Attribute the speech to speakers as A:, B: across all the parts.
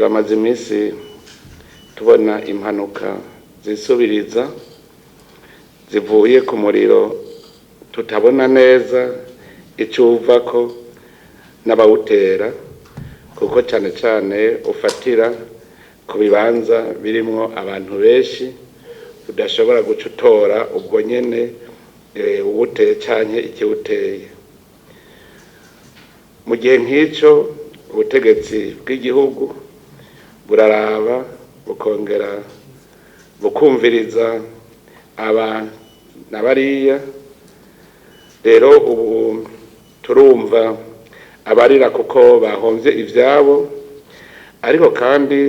A: Turamaze iminsi tubona impanuka zisubiriza zivuye ku muriro tutabona neza ico uvako n'abawutera, kuko cane cane ufatira ku bibanza birimwo abantu benshi udashobora guca utora ubwo nyene uwuteye canke ikiwuteye. Mu gihe nk'ico, ubutegetsi bw'igihugu buraraba, bukongera bukumviriza aba na bariya. Rero ubu turumva abarira kuko bahomvye ivyabo, ariko kandi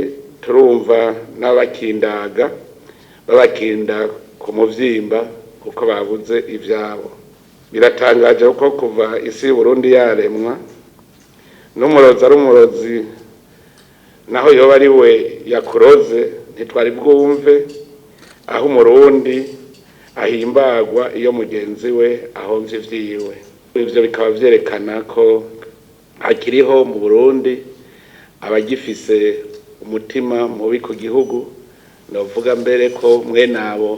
A: turumva n'abakindaga babakinda ku muvyimba kuko babuze ivyabo. Biratangaje kuko kuva isi y'Uburundi yaremwa, n'umurozi ari umurozi, naho yoba ari we yakuroze, ntitwari bwumve aho Umurundi ahimbagwa iyo mugenzi we ahomvye ivyiwe. Ivyo bikaba vyerekana ko hakiriho mu Burundi abagifise umutima mubi ku gihugu. Novuga mbere ko mwene abo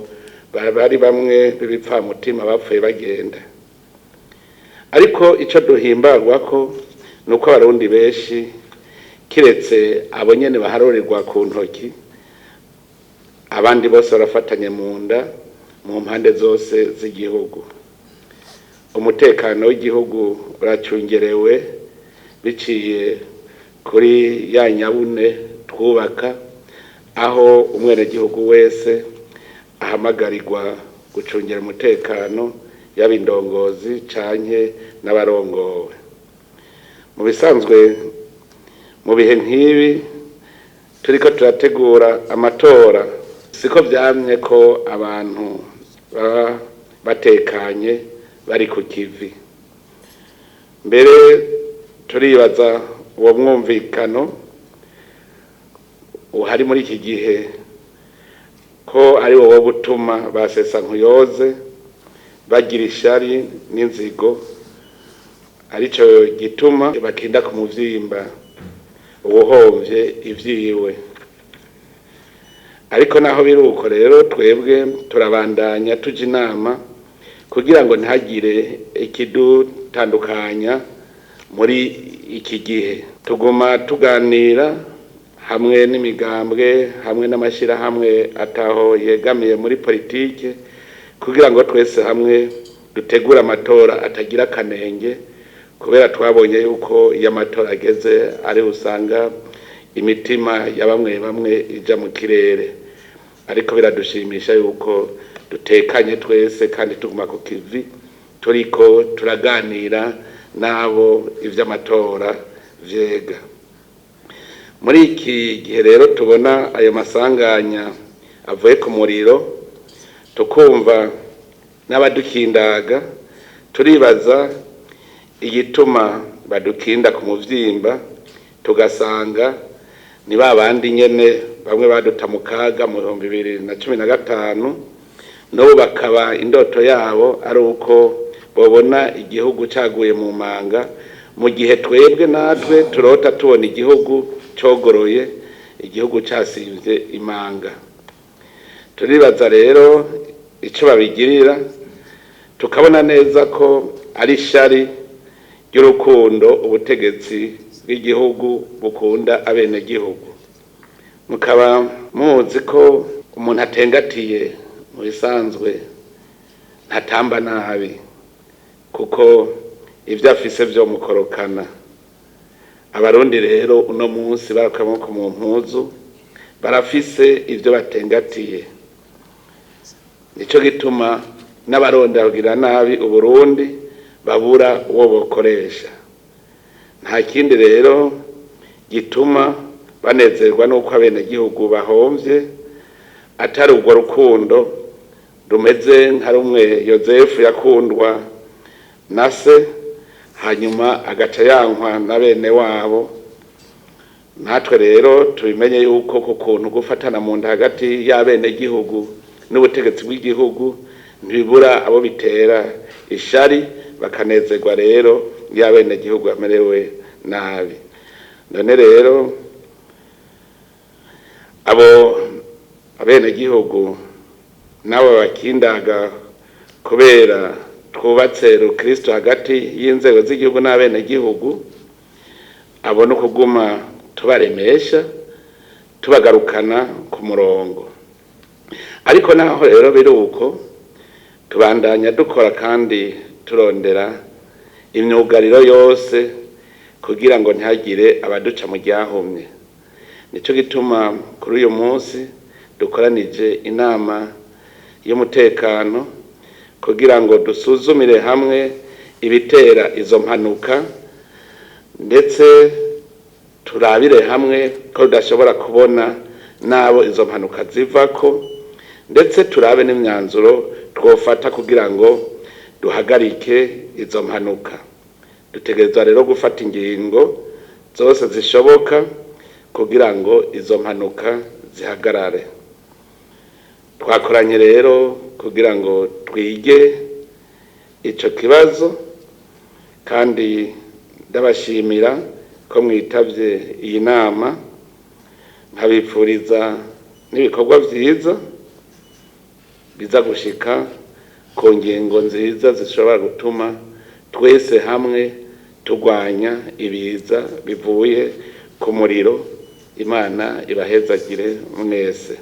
A: bari bamwe b'ibipfamutima bapfuye bagenda. Ariko ico duhimbagwa ko nuko Abarundi benshi, kiretse abo nyene baharurirwa ku ntoki, abandi bose barafatanye mu nda mu mpande zose z'igihugu. Umutekano w'igihugu uracungerewe biciye kuri ya nyabune twubaka, aho umwenegihugu wese ahamagarirwa gucungera umutekano, yaba indongozi canke n'abarongowe. Mu bisanzwe, mu bihe nk'ibi turiko turategura amatora, siko vyamye ko abantu baba batekanye bari ku kivi. Mbere turibaza uwo mwumvikano uhari muri iki gihe ko ari wo gutuma basesa nkuyoze bagira ishari n'inzigo, arico gituma bakinda ku muvyimba uwuhomvye ivyiwe. Ariko naho biri uko rero, twebwe turabandanya tuja inama kugira ngo ntihagire ikidutandukanya. Muri iki gihe tuguma tuganira hamwe n'imigambwe, hamwe n'amashirahamwe ataho yegamiye muri politike, kugira ngo twese hamwe dutegure amatora atagira akanenge, kubera twabonye yuko iyo amatora ageze ari usanga imitima ya bamwe bamwe ija mu kirere. Ariko biradushimisha yuko dutekanye twese kandi tuguma ku kivi, turiko turaganira n'abo ivy'amatora vyega. Muri iki gihe rero tubona ayo masanganya avuye ku muriro, tukumva n'abadukindaga, turibaza igituma badukinda ku muvyimba, tugasanga ni ba bandi nyene bamwe baduta mu kaga mu 2015, n'ubu bakaba indoto yabo ari uko bobona igihugu caguye mu manga, mu gihe twebwe natwe turota tubona igihugu cogoroye, igihugu casimvye imanga. Turibaza rero ico babigirira, tukabona neza ko ari ishari ry'urukundo ubutegetsi bw'igihugu bukunda abenegihugu. Mukaba muzi ko umuntu atengatiye mu bisanzwe ntatamba nabi, kuko ivyo afise vyo mukorokana. Abarundi rero uno munsi barakuye amaboko mu mpuzu, barafise ivyo batengatiye. Nico gituma n'abarondera kugira nabi Uburundi babura uwo bokoresha. Nta kindi rero gituma banezerwa n'uko abenegihugu bahomvye atari urwo rukundo rumeze nka rumwe Yozefu yakundwa na se, hanyuma agaca yankwa na bene wabo. Natwe rero tubimenye yuko ku kuntu gufatana mu nda hagati y'abenegihugu n'ubutegetsi bw'igihugu ntibibura abo bitera ishari, bakanezerwa rero iyo abenegihugu bamerewe nabi. None rero Abo abenegihugu nabo bakindaga kubera twubatse rukristo hagati y'inzego z'igihugu n'abenegihugu, abo no kuguma tubaremesha, tubagarukana ku murongo. Ariko naho rero biri uko, tubandanya dukora kandi turondera imyugariro yose kugira ngo ntihagire abaduca mu ryahumye. Nico gituma kuri uyu munsi dukoranije inama y'umutekano kugira ngo dusuzumire hamwe ibitera izo mpanuka, ndetse turabire hamwe ko tudashobora kubona n'abo izo mpanuka zivako, ndetse turabe n'imyanzuro twofata kugira ngo duhagarike izo mpanuka. Dutegerezwa rero gufata ingingo zose zishoboka kugira ngo izo mpanuka zihagarare. Twakoranye rero kugira ngo twige ico kibazo, kandi ndabashimira ko mwitavye iyi nama, nkabipfuriza n'ibikorwa vyiza biza gushika ku ngingo nziza zishobora gutuma twese hamwe turwanya ibiza bivuye ku muriro. Imana ibahezagire mwese.